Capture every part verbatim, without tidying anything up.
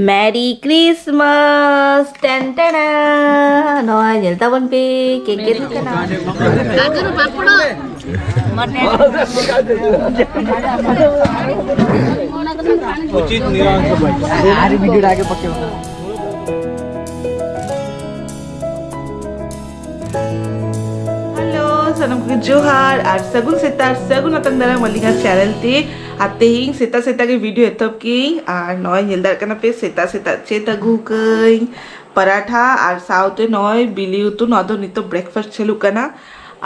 Merry Christmas! ᱴᱮᱱ ᱴᱮᱱᱟ! ᱱᱚᱣᱟ ᱧᱮᱞ ᱛᱟᱵᱚᱱ ᱯᱮ, ᱠᱮᱠ ᱜᱮᱫ ᱠᱟᱱᱟ᱾ ᱜᱟᱡᱚᱨ ᱯᱟᱯᱲᱚ᱾ ᱩᱪᱤᱛ ᱱᱤᱭᱚᱢ ᱥᱚᱵᱷᱟ᱾ ᱟᱨ ᱵᱷᱤᱰᱤᱭᱳ ᱟᱜᱮ ᱯᱚᱠᱮ ᱵᱟᱝ᱾ ᱦᱮᱞᱳ, ᱥᱟᱱᱟᱢ ᱠᱚᱜᱮ ᱡᱚᱦᱟᱨ ᱟᱨ ᱥᱟᱹᱜᱩᱱ ᱥᱮᱛᱟᱜ, ᱥᱟᱹᱜᱩᱱ ᱟᱛᱟᱝ ᱫᱟᱨᱟᱢ ᱟᱹᱞᱤᱧᱟᱜ ᱪᱮᱱᱮᱞ ᱛᱮ᱾ ᱟᱨ ᱛᱮᱦᱮᱧ ᱥᱮᱛᱟᱜ ᱥᱮᱛᱟᱜ ᱜᱮ ᱵᱷᱤᱰᱤᱭᱳ ᱮᱛᱚᱦᱚᱵ ᱠᱮᱜ ᱟᱹᱧ᱾ ᱟᱨ ᱱᱚᱜᱼᱚᱭ ᱧᱮᱞ ᱫᱟᱲᱮᱭᱟᱜ ᱠᱟᱱᱟ ᱯᱮ, ᱥᱮᱛᱟᱜ ᱥᱮᱛᱟᱜ ᱪᱮᱫ ᱟᱹᱜᱩ ᱠᱟᱹᱧ, ᱯᱟᱨᱟᱴᱷᱟ ᱟᱨ ᱥᱟᱶᱛᱮ ᱱᱚᱜᱼᱚᱭ ᱵᱤᱞᱤ ᱩᱛᱩ᱾ ᱱᱚᱣᱟ ᱫᱚ ᱱᱤᱛᱚᱜ ᱵᱨᱮᱠᱯᱷᱟᱥᱴ ᱪᱟᱹᱞᱩᱜ ᱠᱟᱱᱟ᱾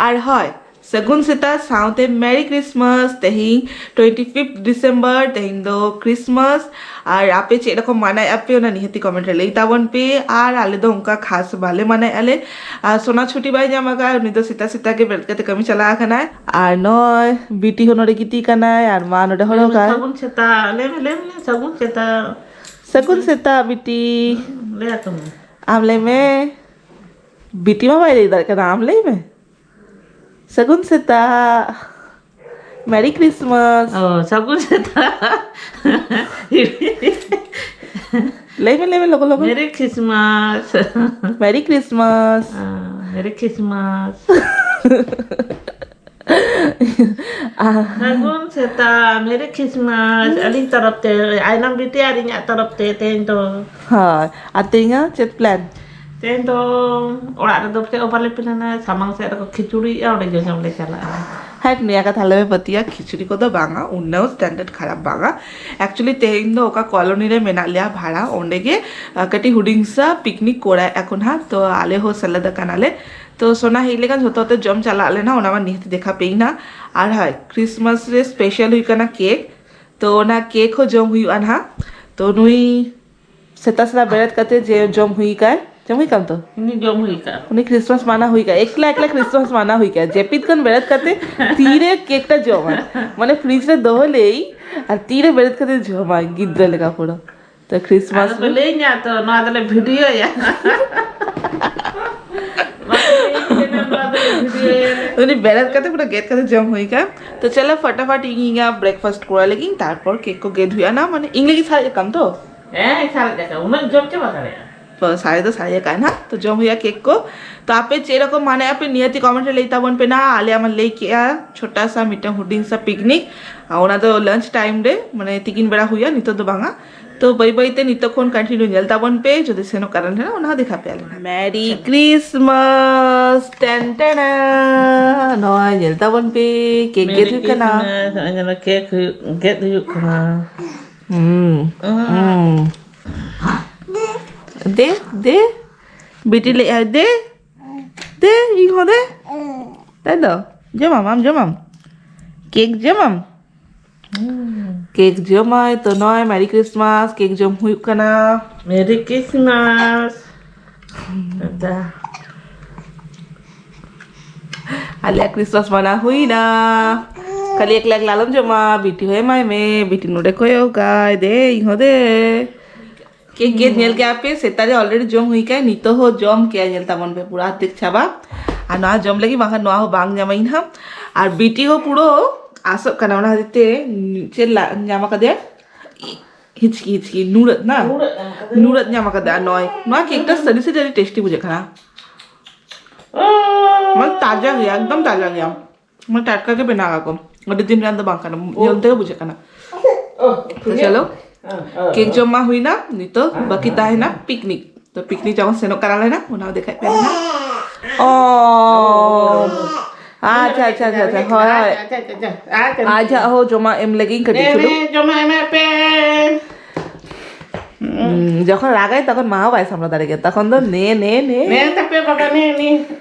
ᱟᱨ ᱦᱳᱭ, ᱥᱟᱹᱜᱩᱱ ᱥᱮᱛᱟᱜ ᱥᱟᱶᱛᱮ ᱢᱮᱨᱤ ᱠᱨᱤᱥᱢᱟᱥ᱾ ᱛᱮᱦᱮᱧ ᱴᱩᱭᱮᱱᱴᱤ ᱯᱷᱤᱯᱛᱷ ᱰᱤᱥᱮᱢᱵᱚᱨ, ᱛᱮᱦᱮᱧ ᱫᱚ ᱠᱨᱤᱥᱢᱟᱥ᱾ ᱟᱨ ᱟᱯᱮ ᱪᱮᱫ ᱞᱮᱠᱟ ᱢᱟᱱᱟᱣᱮᱫᱼᱟ ᱯᱮ, ᱚᱱᱟ ᱱᱤᱦᱟᱹᱛᱤ ᱠᱚᱢᱮᱱᱴ ᱨᱮ ᱞᱟᱹᱭ ᱛᱟᱵᱚᱱ ᱯᱮ᱾ ᱟᱨ ᱟᱞᱮ ᱫᱚ ᱚᱱᱠᱟ ᱠᱷᱟᱥ ᱵᱟᱞᱮ ᱢᱟᱱᱟᱣᱮᱫᱼᱟ ᱞᱮ᱾ ᱟᱨ ᱥᱳᱱᱟ ᱪᱷᱩᱴᱤ ᱵᱟᱭ ᱧᱟᱢ ᱟᱠᱟᱫᱼᱟ, ᱩᱱᱤ ᱫᱚ ᱥᱮᱛᱟᱜ ᱥᱮᱛᱟᱜ ᱜᱮ ᱵᱮᱨᱮᱫ ᱠᱟᱛᱮ ᱠᱟᱹᱢᱤ ᱪᱟᱞᱟᱣ ᱟᱠᱟᱱᱟᱭ᱾ ᱟᱨ ᱱᱚᱜᱼᱚᱭ ᱵᱤᱴᱤ ᱦᱚᱸ ᱱᱚᱰᱮ ᱜᱤᱛᱤᱡ ᱠᱟᱱᱟᱭ, ᱟᱨ ᱢᱟ ᱱᱚᱰᱮ ᱦᱚᱨᱚᱜ ᱠᱟᱭ᱾ ᱥᱟᱹᱜᱩᱱ ᱥᱮᱛᱟᱜ, ᱞᱟᱹᱭ ᱢᱮ, ᱞᱟᱹᱭ ᱢᱮ, ᱥᱟᱹᱜᱩᱱ ᱥᱮᱛᱟᱜ᱾ ᱥᱟᱹᱜᱩᱱ ᱥᱮᱛᱟᱜ, ᱵᱤᱴᱤ᱾ ᱞᱟᱹᱭ ᱟᱠᱚ ᱢᱮ᱾ ᱟᱢ ᱞᱟᱹᱭ ᱢᱮ᱾ ᱵᱤᱴᱤ ᱢᱟ ᱵᱟᱭ ᱞᱟᱹᱭ ᱫᱟᱲᱮᱭᱟᱜ ᱠᱟᱱᱟ, ᱟᱢ ᱞᱟᱹᱭ ᱢᱮ᱾ ᱥᱟᱹᱜᱩᱱ ᱥᱮᱛᱟᱜ᱾ Merry Christmas. ᱚ, ᱥᱟᱹᱜᱩᱱ ᱥᱮᱛᱟᱜ᱾ ᱞᱟᱹᱭ ᱢᱮ, ᱞᱟᱹᱭ ᱢᱮ, ᱞᱚᱜᱚ, ᱞᱚᱜᱚ᱾ Merry Christmas. Merry Christmas. ᱚ, ᱢᱮᱨᱤ ᱠᱨᱤᱥᱢᱟᱥ᱾ ᱥᱟᱹᱜᱩᱱ ᱥᱮᱛᱟᱜ, ᱢᱮᱨᱤ ᱠᱨᱤᱥᱢᱟᱥ᱾ ᱟᱹᱞᱤᱧ ᱛᱚᱨᱚᱯ ᱛᱮ, ᱟᱭᱱᱚᱢ ᱵᱤᱴᱤ ᱟᱨ ᱤᱧᱟᱹᱜ ᱛᱚᱨᱚᱯ ᱛᱮ ᱛᱮᱦᱮᱧ ᱫᱚ᱾ ᱦᱳᱭ, ᱟᱨ ᱛᱮᱦᱮᱧᱟᱜ ᱪᱮᱫ ᱯᱞᱮᱱ? ᱛᱮᱦᱮᱧ ᱫᱚ ᱚᱲᱟᱜ ᱨᱮᱫᱚ ᱪᱮᱫ ᱦᱚᱸ ᱵᱟᱞᱮ ᱯᱞᱮᱱᱟ, ᱥᱟᱢᱟᱝ ᱥᱮᱫ ᱨᱮᱠᱚ ᱠᱷᱤᱪᱩᱲᱤᱭᱮᱫᱼᱟ, ᱚᱸᱰᱮ ᱡᱚᱡᱚᱢ ᱞᱮ ᱪᱟᱞᱟᱜᱼᱟ᱾ ᱦᱮᱸ, ᱱᱤᱭᱟᱹ ᱠᱟᱛᱷᱟ ᱟᱞᱚᱯᱮ ᱯᱟᱹᱛᱭᱟᱹ, ᱠᱷᱤᱪᱩᱲᱤ ᱠᱚᱫᱚ ᱵᱟᱝᱟ, ᱩᱱᱟᱹᱜ ᱥᱴᱮᱱᱰᱟᱨᱰ ᱠᱷᱟᱨᱟᱯ ᱵᱟᱝᱟ᱾ ᱮᱠᱪᱩᱭᱮᱞᱤ ᱛᱮᱦᱮᱧ ᱫᱚ ᱚᱠᱟ ᱠᱚᱞᱚᱱᱤ ᱨᱮ ᱢᱮᱱᱟᱜ ᱞᱮᱭᱟ ᱵᱷᱟᱲᱟ, ᱚᱸᱰᱮ ᱜᱮ, ᱟ, ᱠᱟᱹᱴᱤᱡ ᱦᱩᱰᱤᱧ ᱥᱟ ᱯᱤᱠᱱᱤᱠ ᱠᱚᱨᱟᱣᱮᱫ ᱟᱠᱚ ᱱᱟᱦᱟᱜ, ᱛᱚ ᱟᱞᱮ ᱦᱚᱸ ᱥᱮᱞᱮᱫ ᱟᱠᱟᱱᱟᱞᱮ᱾ ᱛᱚ ᱥᱳᱱᱟ ᱦᱮᱡ ᱞᱮᱠᱷᱟᱱ ᱡᱷᱚᱛᱚ ᱛᱮ ᱡᱚᱢ ᱪᱟᱞᱟᱜ ᱞᱮ ᱱᱟᱦᱟᱜ, ᱚᱱᱟ ᱢᱟ ᱱᱤᱦᱟᱹᱛ ᱫᱮᱠᱷᱟ ᱯᱮᱭᱟᱧ ᱱᱟᱦᱟᱜ᱾ ᱟᱨ ᱦᱳᱭ, ᱠᱨᱤᱥᱢᱟᱥ ᱨᱮ ᱥᱯᱮᱥᱟᱞ ᱦᱩᱭᱩᱜ ᱠᱟᱱᱟ ᱠᱮᱠ, ᱛᱚ ᱚᱱᱟ ᱠᱮᱠ ᱦᱚᱸ ᱡᱚᱢ ᱦᱩᱭᱩᱜᱼᱟ ᱱᱟᱦᱟᱜ᱾ ᱛᱚ ᱱᱩᱭ ᱥᱮᱛᱟᱜ ᱥᱮᱛᱟᱜ ᱵᱮᱨᱮᱫ ᱠᱟᱛᱮ ᱡᱮ ᱡᱚᱢ ᱦᱩᱭ ᱠᱟᱭ, ᱡᱚᱢ ᱦᱩᱭ ᱠᱟᱢ ᱛᱚ? ᱩᱱᱤ ᱡᱚᱢ ᱦᱩᱭ ᱠᱟᱜᱼᱟ᱾ ᱩᱱᱤ ᱠᱨᱤᱥᱢᱟᱥ ᱢᱟᱱᱟᱣ ᱦᱩᱭ ᱠᱟᱜᱼᱟ, ᱮᱠᱞᱟ ᱮᱠᱞᱟ ᱠᱨᱤᱥᱢᱟᱥ ᱢᱟᱱᱟᱣ ᱦᱩᱭ ᱠᱟᱜᱼᱟ᱾ ᱡᱟᱹᱯᱤᱫ ᱠᱷᱚᱱ ᱵᱮᱨᱮᱫ ᱠᱟᱛᱮ ᱛᱤᱨᱮ ᱠᱮᱠ ᱴᱟ ᱡᱚᱢᱟ, ᱢᱟᱱᱮ ᱯᱷᱨᱤᱡᱽ ᱨᱮ ᱫᱚᱦᱚ ᱞᱮᱭ ᱟᱨ ᱛᱤᱨᱮ ᱵᱮᱨᱮᱫ ᱠᱟᱛᱮ ᱡᱚᱢᱟᱭ ᱜᱤᱫᱽᱨᱟᱹ ᱞᱮᱠᱟ ᱯᱩᱨᱟᱹ᱾ ᱛᱚ ᱠᱨᱤᱥᱢᱟᱥ ᱟᱫᱚ ᱯᱮ ᱨᱮ ᱞᱟᱹᱭ ᱧᱟ ᱛᱚ, ᱱᱚᱣᱟ ᱫᱚᱞᱮ ᱵᱷᱤᱰᱤᱭᱳᱭᱟ᱾ ᱵᱟᱠᱚ ᱞᱟᱹᱭ ᱠᱟᱱᱟ, ᱱᱚᱣᱟ ᱫᱚᱞᱮ ᱵᱷᱤᱰᱤᱭᱳᱭᱟ᱾ ᱩᱱᱤ ᱵᱮᱨᱮᱫ ᱠᱟᱛᱮ ᱯᱩᱨᱟᱹ ᱜᱮᱫ ᱠᱟᱛᱮ ᱡᱚᱢ ᱦᱩᱭ ᱠᱟᱜᱼᱟ᱾ ᱛᱚ ᱪᱚᱞᱚ ᱯᱷᱟᱴᱟᱯᱷᱟᱴ ᱤᱧ ᱤᱧᱟᱹᱜ ᱵᱨᱮᱠᱯᱷᱟᱥᱴ ᱠᱚᱨᱟᱣ ᱞᱟᱹᱜᱤᱫ, ᱛᱟᱨᱯᱚᱨ ᱠᱮᱠ ᱠᱚ ᱜᱮᱫ ᱦᱩᱭᱩᱜᱼᱟ ᱱᱟ, ᱢᱟᱱᱮ ᱤᱧ ᱞᱟᱹᱜᱤᱫ ᱥᱟᱨᱮᱡ ᱟᱠᱟᱱ ᱛᱚ᱾ ᱦᱮᱸ, ᱥᱟᱨᱮᱡ ᱟᱠᱟᱱ, ᱩᱱᱟᱹᱜ ᱡᱚᱢ ᱪᱟᱵᱟ ᱫᱟᱲᱮᱭᱟᱜᱼᱟ᱾ ᱛᱚ ᱥᱟᱭ ᱫᱚ ᱥᱟᱭ ᱟᱠᱟᱱ ᱦᱟᱸᱜ, ᱛᱚ ᱡᱚᱢ ᱦᱩᱭᱩᱜᱼᱟ ᱠᱮᱠ ᱠᱚ᱾ ᱛᱚ ᱟᱯᱮ ᱪᱮᱫ ᱨᱚᱠᱚᱢ ᱢᱟᱱᱮ ᱟᱯᱮ ᱱᱤᱭᱟᱹᱛᱤ ᱠᱚᱢᱮᱱᱴ ᱨᱮ ᱞᱟᱹᱭ ᱛᱟᱵᱚᱱ ᱯᱮ ᱱᱟ᱾ ᱟᱞᱮᱭᱟᱜ ᱢᱟ ᱞᱟᱹᱭ ᱠᱮᱜᱼᱟ ᱪᱷᱳᱴᱟ ᱥᱟ ᱢᱤᱫᱴᱟᱝ ᱦᱩᱰᱤᱧ ᱥᱟ ᱯᱤᱠᱱᱤᱠ, ᱟᱨ ᱚᱱᱟ ᱫᱚ ᱞᱟᱧᱪ ᱴᱟᱭᱤᱢ ᱨᱮ, ᱢᱟᱱᱮ ᱛᱤᱠᱤᱱ ᱵᱮᱲᱟ ᱦᱩᱭᱩᱜᱼᱟ, ᱱᱤᱛᱚᱜ ᱫᱚ ᱵᱟᱝᱟ᱾ ᱛᱚ ᱵᱟᱹᱭ ᱵᱟᱹᱭ ᱛᱮ ᱱᱤᱛᱚᱜ ᱠᱷᱚᱱ ᱠᱚᱱᱴᱤᱱᱤᱭᱩ ᱧᱮᱞ ᱛᱟᱵᱚᱱ ᱯᱮ, ᱡᱩᱫᱤ ᱥᱮᱱᱚᱜ ᱠᱟᱨᱚᱱ ᱦᱮᱱᱟᱜ ᱚᱱᱟ ᱦᱚᱸ ᱫᱮᱠᱷᱟ ᱯᱮᱭᱟ ᱞᱮ ᱱᱟ᱾ ᱢᱮᱨᱤ ᱠᱨᱤᱥᱢᱟᱥ ᱴᱮᱱ ᱴᱮᱱᱟ᱾ ᱱᱚᱣᱟ ᱧᱮᱞ ᱛᱟᱵᱚᱱ ᱯᱮ, ᱠᱮᱠ ᱜᱮᱫ ᱦᱩᱭᱩᱜ ᱠᱟᱱᱟ᱾ ᱱᱚᱜᱼᱚᱭ ᱧᱮᱞ ᱢᱮ, ᱠᱮᱠ ᱦᱩᱭᱩᱜ, ᱜᱮᱫ ᱦᱩᱭᱩᱜ ᱠᱟᱱᱟ᱾ ᱦᱩᱸ᱾ ᱦᱩᱸ᱾ ᱫᱮ, ᱫᱮ᱾ ᱵᱤᱴᱤ ᱞᱟᱹᱭ ᱟᱭ, ᱫᱮ᱾ ᱫᱮ, ᱤᱧ ᱦᱚᱸ ᱫᱮ᱾ ᱛᱟᱭ ᱫᱚ? ᱡᱚᱢᱟᱢ, ᱟᱢ ᱡᱚᱢᱟᱢ? ᱠᱮᱠ ᱡᱚᱢᱟᱢ? ᱦᱩᱸ᱾ ᱠᱮᱠ ᱡᱚᱢᱟᱭ ᱛᱚ, ᱱᱚᱜᱼᱚᱭ ᱢᱮᱨᱤ ᱠᱨᱤᱥᱢᱟᱥ, ᱠᱮᱠ ᱡᱚᱢ ᱦᱩᱭᱩᱜ ᱠᱟᱱᱟ᱾ Merry Christmas. ᱫᱟᱫᱟ᱾ ᱟᱞᱮᱭᱟᱜ ᱠᱨᱤᱥᱢᱟᱥ ᱢᱟᱱᱟ ᱦᱩᱭᱱᱟ᱾ ᱠᱷᱟᱹᱞᱤ ᱮᱠᱞᱟ ᱮᱠᱞᱟ ᱟᱞᱚᱢ ᱡᱚᱢᱟ, ᱵᱤᱴᱤ ᱦᱚᱸ ᱮᱢᱟᱭ ᱢᱮ᱾ ᱵᱤᱴᱤ ᱱᱚᱰᱮ ᱠᱚᱭᱚᱜᱟᱭ, ᱫᱮ, ᱤᱧ ᱦᱚᱸ ᱫᱮ᱾ ᱠᱮᱠ ᱜᱮᱫ ᱧᱮᱞ ᱠᱮᱜᱼᱟ ᱯᱮ, ᱥᱮᱛᱟᱜ ᱨᱮ already ᱡᱚᱢ ᱦᱩᱭ ᱠᱟᱱᱟ, ᱱᱤᱛᱚᱜ ᱦᱚᱸ ᱡᱚᱢ ᱠᱮᱜᱼᱟ, ᱧᱮᱞ ᱛᱟᱵᱚᱱ ᱯᱮ ᱯᱩᱨᱟᱹ ᱟᱨᱫᱷᱮᱠ ᱪᱟᱵᱟ᱾ ᱟᱨ ᱱᱚᱣᱟ ᱡᱚᱢ ᱞᱟᱹᱜᱤᱫ, ᱵᱟᱝᱠᱷᱟᱱ ᱱᱚᱣᱟ ᱦᱚᱸ ᱵᱟᱝ ᱧᱟᱢᱟ ᱤᱧ ᱦᱟᱸᱜ᱾ ᱟᱨ ᱵᱤᱴᱤ ᱦᱚᱸ ᱯᱩᱨᱟᱹ ᱟᱥᱚᱜ ᱠᱟᱱᱟ, ᱚᱱᱟ ᱠᱷᱟᱹᱛᱤᱨ ᱛᱮ ᱪᱮᱫ ᱞᱟ-, ᱧᱟᱢ ᱟᱠᱟᱫᱮᱭᱟ? ᱦᱤᱪᱠᱤ, ᱦᱤᱪᱠᱤ, ᱱᱩᱲᱟᱹᱫ ᱱᱟ? ᱱᱩᱲᱟᱹᱫ ᱧᱟᱢ ᱟᱠᱟᱫᱟ᱾ ᱱᱩᱲᱟᱹᱫ ᱧᱟᱢ ᱟᱠᱟᱫᱟ᱾ ᱟᱨ ᱱᱚᱜᱼᱚᱭ ᱱᱚᱣᱟ ᱠᱮᱠ ᱴᱟ ᱥᱟᱹᱨᱤ ᱥᱟᱹᱨᱤ ᱟᱹᱰᱤ ᱴᱮᱥᱴᱤ ᱵᱩᱡᱷᱟᱹᱜ ᱠᱟᱱᱟ᱾ ᱚ᱾ ᱢᱟᱱᱮ ᱛᱟᱡᱟ ᱜᱮᱭᱟ, ᱮᱠᱫᱚᱢ ᱛᱟᱡᱟ ᱜᱮᱭᱟ᱾ ᱢᱟᱱᱮ ᱴᱟᱴᱠᱟ ᱜᱮ ᱵᱮᱱᱟᱣ ᱟᱠᱚ᱾ ᱟᱹᱰᱤ ᱫᱤᱱ ᱨᱮᱱᱟᱜ ᱫᱚ ᱵᱟᱝ ᱠᱟᱱᱟ, ᱚ᱾ ᱧᱮᱞ ᱛᱮᱜᱮ ᱵᱩᱡᱷᱟᱹᱜ ᱠᱟᱱᱟ᱾ ᱚ, ᱛᱚ ᱪᱚᱞᱚ, ᱚ, ᱚ, ᱠᱮᱠ ᱚ᱾ ᱡᱚᱢ ᱢᱟ ᱦᱩᱭᱱᱟ, ᱱᱤᱛᱚᱜ ᱵᱟᱹᱠᱤ ᱛᱟᱦᱮᱱᱟ ᱯᱤᱠᱱᱤᱠ᱾ ᱛᱚ ᱯᱤᱠᱱᱤᱠ ᱡᱚᱠᱷᱚᱱ ᱥᱮᱱᱚᱜ ᱠᱟᱱᱟ ᱞᱮ ᱱᱟ, ᱚᱱᱟ ᱦᱚᱸ ᱫᱮᱠᱷᱟᱭ ᱯᱮ ᱱᱟ᱾ ᱚ᱾ ᱟᱪᱪᱷᱟ, ᱟᱪᱪᱷᱟ, ᱟᱪᱪᱷᱟ, ᱟᱪᱪᱷᱟ, ᱦᱳᱭ, ᱦᱳᱭ᱾ ᱟᱪᱪᱷᱟ, ᱟᱪᱪᱷᱟ, ᱟᱪᱪᱷᱟ, ᱟᱪᱪᱷᱟ᱾ ᱟᱡᱟᱜ ᱦᱚᱸ ᱡᱚᱢᱟᱜ ᱮᱢ ᱞᱟᱹᱜᱤᱫ ᱤᱧ ᱠᱟᱹᱴᱤᱡ ᱱᱮ, ᱪᱩᱞᱩᱝ᱾ ᱱᱮ, ᱡᱚᱢᱟᱜ ᱮᱢᱟᱜ ᱯᱮ᱾ ᱦᱩᱸ, ᱡᱚᱠᱷᱚᱱ ᱨᱟᱜᱟᱭ ᱛᱚᱠᱷᱚᱱ ᱢᱟ ᱦᱚᱸ ᱵᱟᱭ ᱥᱟᱢᱵᱲᱟᱣ ᱫᱟᱲᱮ ᱜᱮᱭᱟ, ᱛᱚᱠᱷᱚᱱ ᱫᱚ ᱱᱮ, ᱱᱮ, ᱱᱮ᱾ ᱱᱮ ᱛᱟᱯᱮ ᱵᱟᱵᱟ, ᱱᱮ, ᱱᱮ᱾